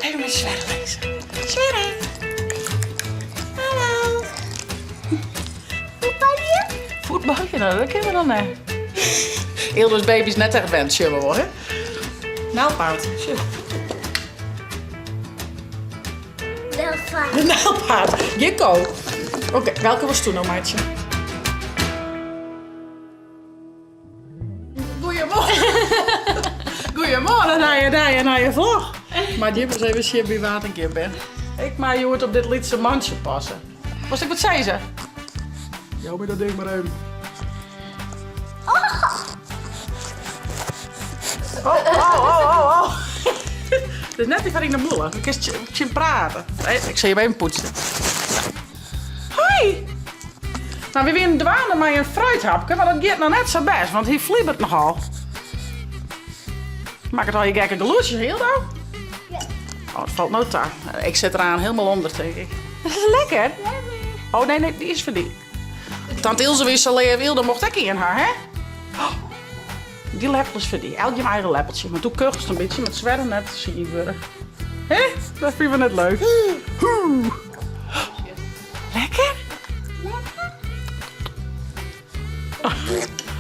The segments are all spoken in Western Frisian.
Even met Sverre lizze. Sverre! Hallo! Voetbalje? Voetbalje? Nou, dat kunnen we dan net. Hildo's baby is net echt wend, zullen we wel, hè? Nijlpaard, sjoch. Nijlpaard. De nijlpaard. Jikko. Oké, welke was toen nou, maatje? Goeiemorgen. Goeiemorgen, nije dei en nije vlog. Mar jim ris even sjen by wa't ik hjir bin. Ik mei hjoed op dit lytse mantsje passe. Wolst ek wat sizze? Jou my dat ding mar even. Oh, oh, oh, oh, oh. Dit is net dy foar yn de mûle. Dan kinst tsjin prate. Ik sil jim even poetsen. Hoi! Nou, wy wienen dwaande mei in fruithapke, mar dat giet noch net sa bêst, want hy flibbert nochal. Makket al je gekke gelûdsjes, Hildo? Ja. Oh, it falt no ta. Ik sit der aan hielendal ûnder, tink ik. Dat is lekker. Oh nee, nee, dy is foar dy. Tante Ilse wie sa leaf, Hildo mocht ek ien ha, hè? Oh, dy leppel is foar dy. Elk jim eigen leppeltsje. Want doe kuchelst in bytsje, mar it swerre net siik wurde. Hè? Dat fine we net leuk. Lekker? Lekker.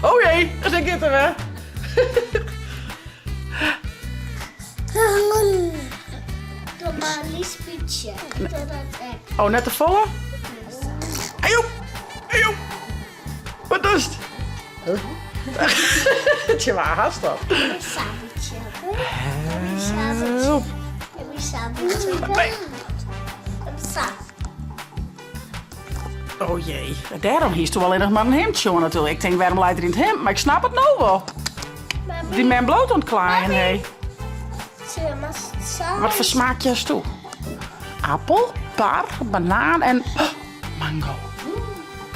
Oh jee, dat giet er wer. Doe mar in lyts bytsje. Oh, net te folle? Ajoe, ajoe. Wat dochst? Tsjin wa hast dat? Help. Nee. Oh jee, dêrom hiest do allinnich mar in himd oan natuerlik. Ik tink, wêrom leit er yn it himd? Mar ik snap it no wol. Dy mem bliuwt oan it klaaien, hé. Wat foar smaakje hast do? Appel, par, banaan en mango.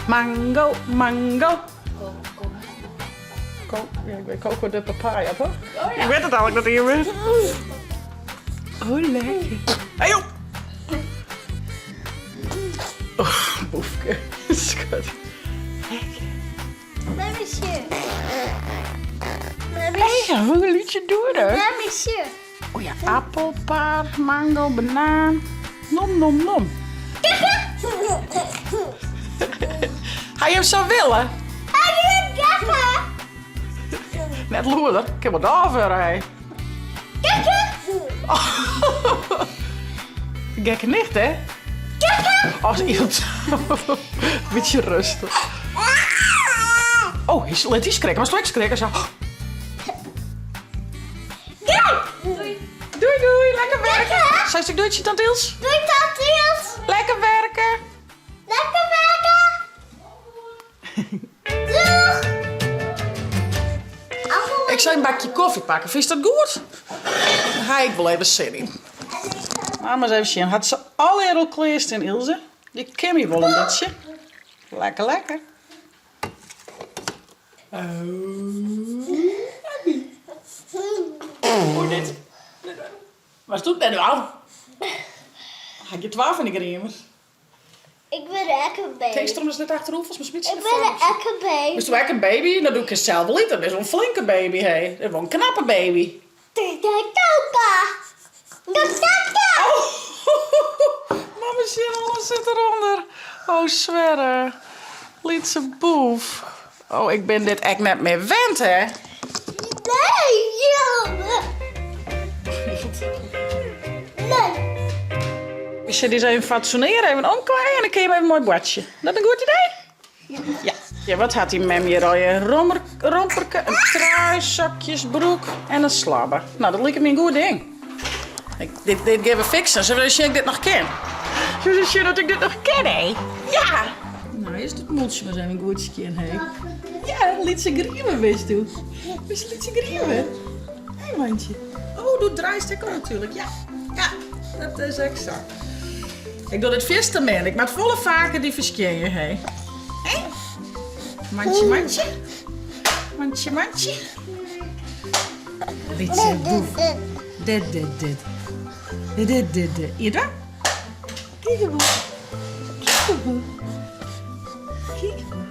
Mango, mango. Ja, ik weet coco de papaya, toch? Oh, ja. Ik weet het eigenlijk dat hier is. Oh, lekker. Hey, joh. Oh, boefke. Schat. Lekker. Hey, hoe liet je doen, hè? Oh ja, appel, par, mango, banaan. Nom, nom, nom. Ha je hem zo willen? Net loerder. Ik heb wat daarvoor, hè. Gekke nicht, hè? Oh, iemand. Beetje rustig. Oh, hy lit dy skrikken. Moatst ek skrikken? Zo. Doei. Doei, doei. Lekker werken. Seist ek doei tsjin tante Ils? Doei, tante Ils. Lekker werken. Lekker werken. Doeg. Ik sil in bakje kofje pakken. Fynst dat goed? Dêr ha ik wol even sin yn. Mar ris even sjen. Hat se allegear al klearstean, Ilse? Dy kin my wol in bytsje. Lekker, lekker. Oh, dit. Wat doet net nou? Ha ik je twa fan dy griemers? Ik bin ek in baby. Tinkst derom datst net achteroer falst, mar smyt Ik bin ek in baby. Bist do ek in baby? No, do kinst sels wol ite. Bist wol in flinke baby, hé. Wol in knappe baby. Oh, Mamme sjen, alles sit derûnder. Oh, Sverre. Lytse boef. Oh, ik bin dit ek net mear wend, hè? Nee, jongen. Nee. Ik sil dy even fatsoenearje, even omklaaie en dan kinne je even moai boartsje. Dat in goed idee? Ja. Ja, wat hat dy mem hjir al? In romperke, in trui, sokjes, broek en in slabbe. No, dat liket my in goed ding. Ik, dit, dit gean we fixen. Zullen we eens sjen of ik dit noch kin? Zullen we eens sjen of ik dit noch kin, hé? Ja! Nou, is it mûltsje mar ris even goed skjin, hé. Ja, lytse griemer bist do. Bist in lytse griemer. Hé, mantsje. Oh, do draaist ek al natuerlik. Ja, ja, dat is ek sa. Ik doch dit fierste min. Ik moat folle faker dy ferskjinje, hé. Hé? Mantsje, mantsje. Mantsje, mantsje. Lytse boef. Dit, dit, dit. Dit, dit, dit, dit. Ida? Kiekeboe. Kiekeboe. Kiekeboe.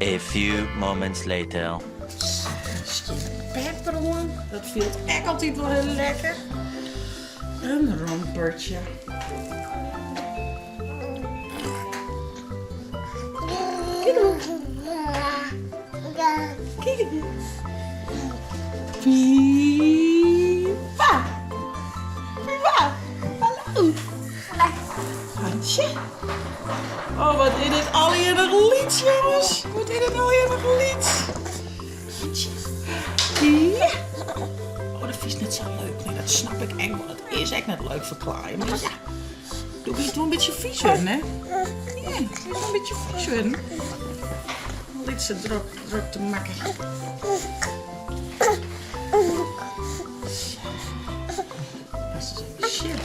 A few moments later. Skjinne pet deroan. Dat fielt ek altyd wol hiel lekker. In rompertje. Viva! Viva! Hallo! Hansje. Oh, wat is dit allegear noch lyts, jonges. Wat is dit allegear noch lyts. Hansje. Ja. Oh, dat fynst net sa leuk. Nee, dat snap ik ek wol. Dat is ek net leuk ferklaaien. Mar ja, do bist wol in bytsje fys wurden, hè? Ja, do bist wol in bytsje fys wurden. Lytse drok, drok te makken. Moatst ris even sjen.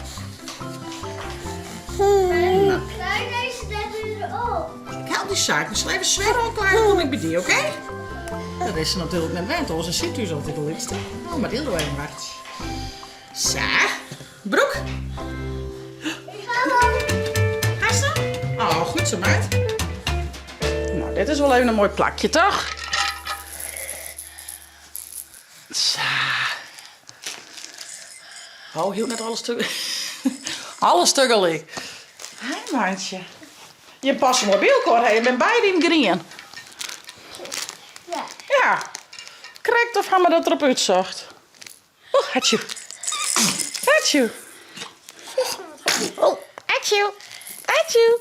Klaar deze net weer op. Ik help dy saak. We sille even Sverre oanklaaie, dan kom ik by dy, oké? Dat is se natuerlik net wend, oars sit thús altyd de lytste. Oh, mar dy even wachtsje. Sa, broek. Hast hem? Oh, goed zo, meid. Nou, dit is wol even in moai plakje, toch? Sa. Oh, hield net alles te... alles tegelyk. Hi, meitsje. Je passe moai by elkoar, hè? Je binne beide yn it grien. Ja. Ja. Krekt of ha we dat derop útsocht. Oh, hatsjoe. Hatsjoe. Oh, hatsjoe. Hatsjoe.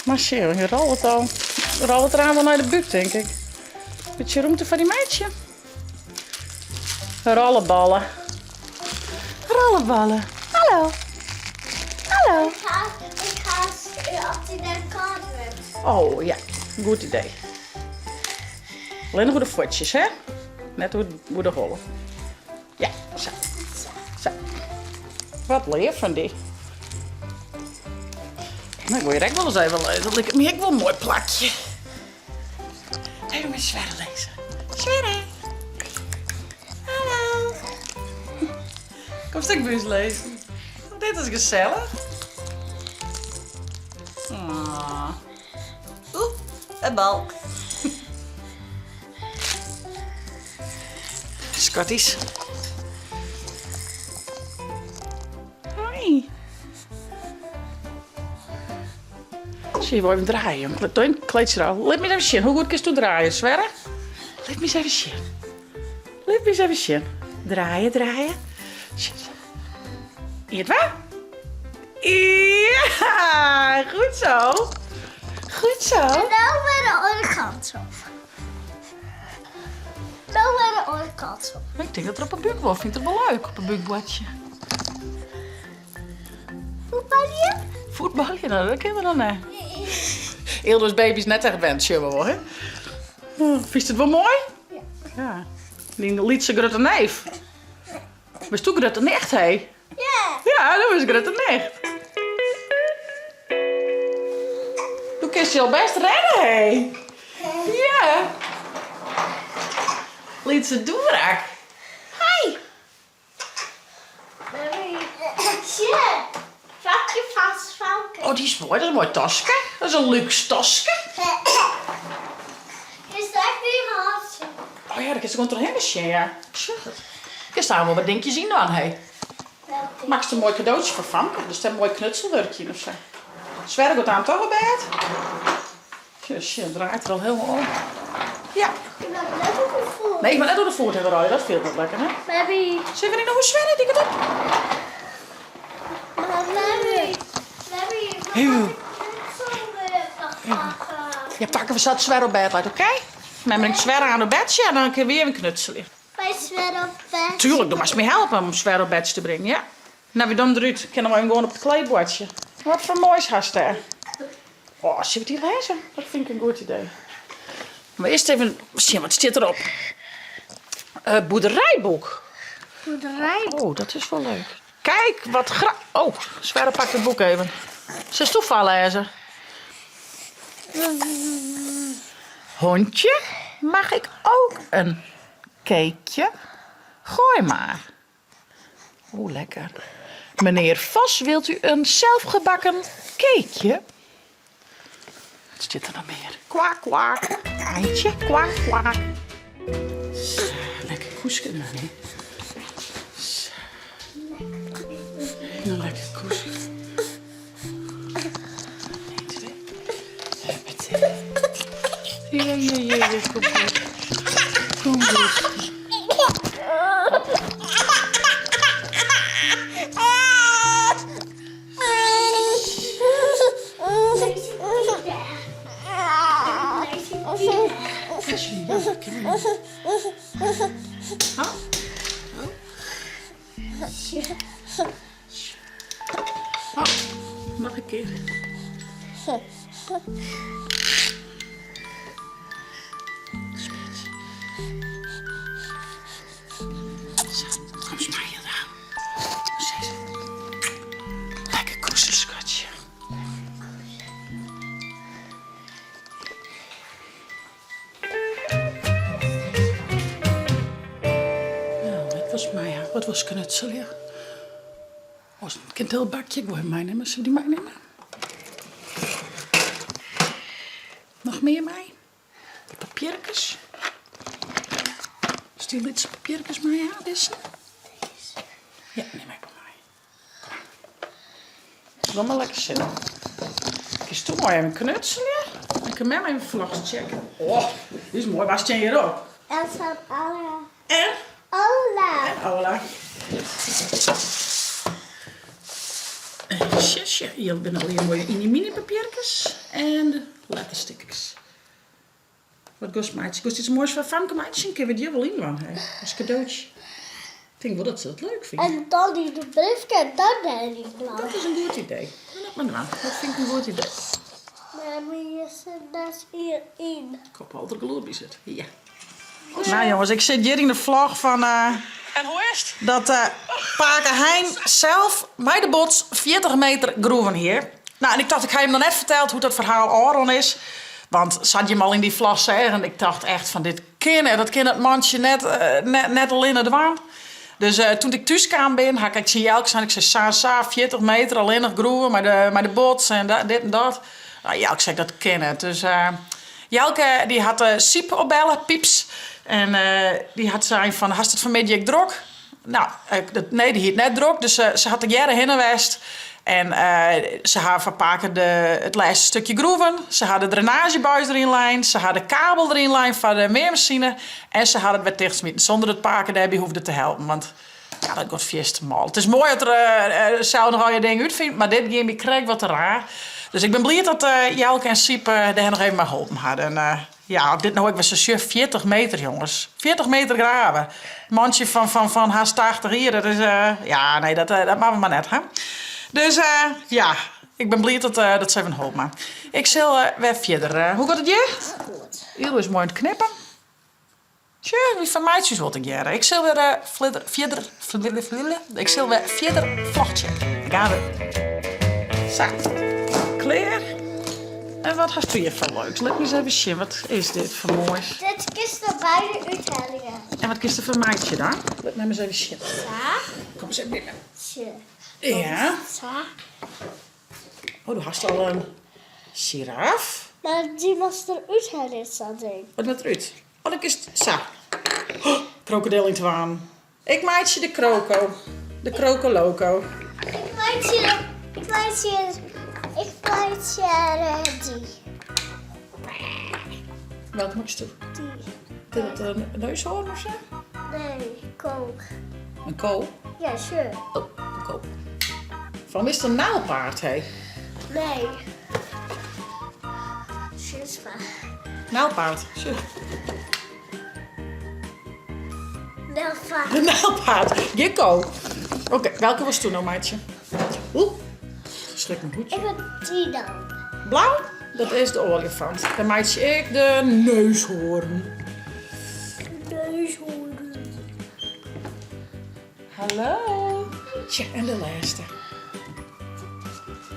Mar sjoch, je rôlet al. Rôlet der aan wol nei de búk, tink ik. Bytsje rûmte foar dy meitsje. Rolleballen. Rolleballen. Hallo. Hallo. Ik ga, ik ga op die kant. Oh ja, goed idee. Allinnich oer de fuotsjes, hè? Net oer de holle. Ja, sa. Sa. Wat leaf fan dy. Nou, ik wol hjir ek wol ris even lizze. Dat liket my ek wol in moai plakje. Even mei Sverre lizze. Sverre! Hallo! Komst ek by ús lizzen? Dit is gesellich. Ah. Oeh, in bal. Skatties. Hoi. Zie je wel even draaien. Kleed je er al. Lit my even sjen. Hoe goed kinst do draaien, Sverre? Lit my even sjen. Lit my even sjen. Draaien, draaien. Ien, twa. Ja, goed zo. Goed zo. En nou weer de andere kant op. Nou weer de andere kant op. Ik denk dat er op een buik wel. Vindt het wel leuk op een buikbordje. Voetbalje? Voetbalje, nou, dat kennen we dan net. Eeldo's baby's net echt wend, zullen we wel, hè? Oh, Vindt het wel mooi? Ja. Ja. Die lytse grutte neef. Bist do grutte nicht, hè? Ja. Ja, dat is grutte nicht. Do kinst je al best redden, hè? Ja. Lytse doerak. Hi. Tje. Pak je vast, Famke. Oh, die is mooi. Dat is een mooi taske. Dat is een luxe taske. Is dat weer handje? Oh ja, daar kun je gewoon trochhinne sjen, ja. Sjoch it. Kinst daar wol wat dinkjes yn dwaan, hé. Makst in moai kadootsje foar Famke. Dus it in moai knutselwurkje of sa. Sverre giet aan toch op bêd? Sjoch, sjoch, draait er al helemaal om. Ja. Ik mag net op de voet. Nee, ik mag net oer de foet hinne rôlje. Dat fielt net lekker, hè? Baby. Sille we net oer Sverre? Dy giet op. Baby. Baby, Heel. knutselwurk pakken. Ja, pakken we sa't Sverre op bêd leit, oké? Mem bringt Sverre aan op bedje en dan kinne we even knutselje. By Sverre op bed. Tuurlijk, do moatst my helpe om Sverre op bedje te bringen, ja. Nou, wy dan derút. Kinne we even gewoan op it kleedboardsje. Wat foar moais hast dêr? Oh, sille we dy lêze? Dat fyn ik in goed idee. Maar earst even sjen, wat stiet derop? Uh, boerderijboek. Boerderij. Oh, dat is wol leuk. Kijk, wat gra... Oh, Sverre pakt it boek even. Silst do foarlêze? Hondje, mag ik ook een cakeje? Gooi maar. Oeh, lekker. Meneer Vos, wilt u een zelfgebakken cakeje? Wat stiet der noch mear? Kwak, kwak. Eintje, kwak, kwak. Sa, lekker koeske dan, hè. Sa. Nou, lekker koeske. 1, 2. Huppatee. Ja, ja, ja, ja, kom goed. Kom goed. Noch in kear. Sa, kom ris mei, Hilda. Lekker koese, skatsje. Nou, dit was my. Wat was knutselje? Was een heel bakje. Ik wil hem meenemen. Zullen we die meenemen? Nog meer mee? De papierkes. Is die lytse papierkes mei ha, dizze? Ja, nim ek mar mei. Kom mar. Gean mar lekker sitten. Kinst do moai even knutselje? Dan kin mem even vlogs checke. Oh, dit is moai. Wa stean hjir op? Elsa en Anna. En? Ola. En Ola. Even sjen. Hjir binne allegear moaie mini papierkes en de letterstickers. Wat goest meitsjen? Goest iets moais foar famke meitsjen? Kinne we it hjir wol yn dwaan, hè? As kadootje. Ik tink wol dat se dat leuk fynt. En dan yn de briefke en dan dêr yn dwaan. Dat is in goed idee. Dat mar dwaan. Dat fyn ik in goed idee. Mem, hjir sit net ien yn. Ik hoop al dat der gelûd by sit. Ja. Nou jongens, ik sit hjir yn de vlog fan En hoe is it? dat pake Hein sels mei de bots 40 meter groeven hie. Nou, en ik tocht, ik ha jim noch net ferteld hoe't dat ferhaal ôfrûn is. Want sa't jim al yn dy vlog seagen, ik tocht echt fan dit kin net, dat kin dat mantsje net, net, net allinne dwaan. Dus toen't ik thús kaam bin, ha ik ek tsjin Jelke sein, ik sei sa en sa, 40 meter allinnich groeven mei de, mei de bots en dit en dat. Nou, Jelke sei, dat kin net. Dus Jelke dy hat Syp opbelle, Pieps. En dy hat sein fan, hast it fanmiddei ek drok? No, nee, dy hie it net drok, dus se hat tegearre hinne west. En se ha foar pake de, it lêste stikje groeven. Se ha de drainaazjebuis deryn lein, se ha de kabel deryn lein foar de meanmasine. En se ha it wer tichtsmiten, sûnder dat pake dêrby hoegde te helpen. Want ja, dat giet fierste mâl. It is moai dat er sels noch allegear dingen útfynt, mar dit gie my krekt wat te raar. Dus ik bin bliid dat Jelke en Syp dêr noch even mei holpen ha. En ja, as dit no ek wer sa sjoch, 40 meter jonges. 40 meter grave. Mantsje fan, fan, fan hast 80 jier, dat is, ja, nee, dat, dat moatte we mar net ha. Dus ja, ik bin bliid dat, dat se even holpen ha. Ik sil wer fierder. Hoe giet it hjir? Goed. Iel is moai oan it knippen. Tsja, wy fermeitsje ús wol tegearre. Ik sil wer fierder, fierder, ik sil wer fierder vlogtsje. Daar gaan we. Sa, klear. En wat hast hjir foar leuks? Lit my ris even sjen, wat is dit foar moais? Dit kinst der beide úthelje. En wat kinst der fan meitsje dan? Lit my ris even sjen. Sa. Kom ris even binnen. Sjen. Ja. Sa. Oh, do hast al in giraf. Mar dy moatst der úthelje, sa'n ding. Wat moat derút? Oh, dat is sa. Oh, krokodil yn twaen. Ik meitsje de kroko. De krokoloko. Ik meitsje, ik meitsje, ik meitsje dy. Welke makkest do? Dy. Is dat in neushoorn of sa? Nee, ko. In ko? Ja, sure. Oh, in ko. Waarom is het een nijlpaard, hé? Nee. Sis maar. Nijlpaard, sure. Nijlpaard. De nijlpaard, gjin ko. Oké, welke wolst do no meitsje? Oeh, schrik mijn hoedje. Ik wil die dan. Blau? Dat is de oaljefant. Dan meitsje ik de neushoorn. Neushoorn. Hallo. Tja, en de lêste.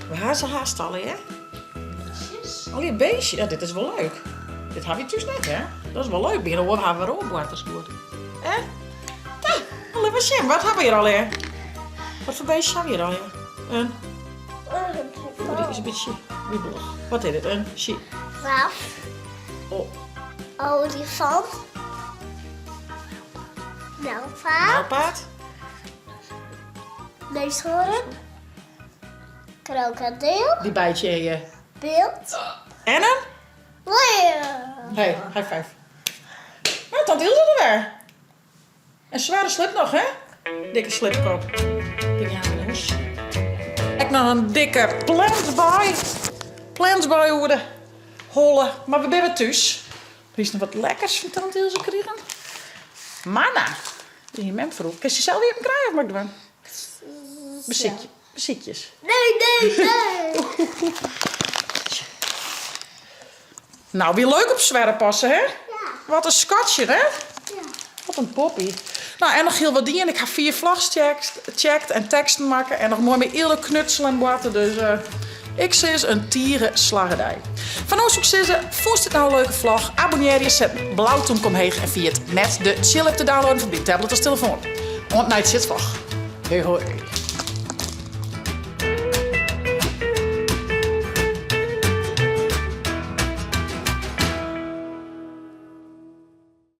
We ha se hast allegear. Allegear beestjes. Ja, dit is wol leuk. Dit ha wy thús net, hè? Dat is wol leuk. By in oar ha we wer oar boartersguod. Hè? Ja, dan litte we sjen. Wat ha we hjir allegear? Wat foar beestjes ha we hjir allegear? In. Oh, dit is in bytsje wibelich. Wat is dit? In Giraf. Oh. Olifant. Nijlpaard. Nijlpaard. Neushoorn. Krokodil. Dy byt je in je. Byld. En in? Leeuw. Hey, high five. Nou, tante Ilse der wer. En swiere slip noch, hè? Dikke slipkop. Dik aan de hûs. Ek noch in dikke plant by. Plant by oer de holle. Mar we binne wer thús. Der is noch wat lekkers fan tante Ilse krigen. Manna. Dy hie mem froech. Kinst dy sels iepen krije of moat ik dwaan? Besykje, besykjes. Nee, nee, nee. Nou, wie leuk op swerre passe, hè? Ja. Wat in skatsje, hè? Ja. Wat in poppy. Nou, en noch hiel wat dien. Ik ha 4 vlogs checkt, checkt en teksten makke. En noch moai mei Ile knutselen en boarte. Dus eh, ik sis in tige slagge dei. Foar no soe ik sizze, fûnst dit no in leuke vlog? Abonnearje, set in blau tûmke omheech en ferjit net de Chill app te downloaden foar by tablet as telefoan. Oant nei it sitvlog. Hoi hoi.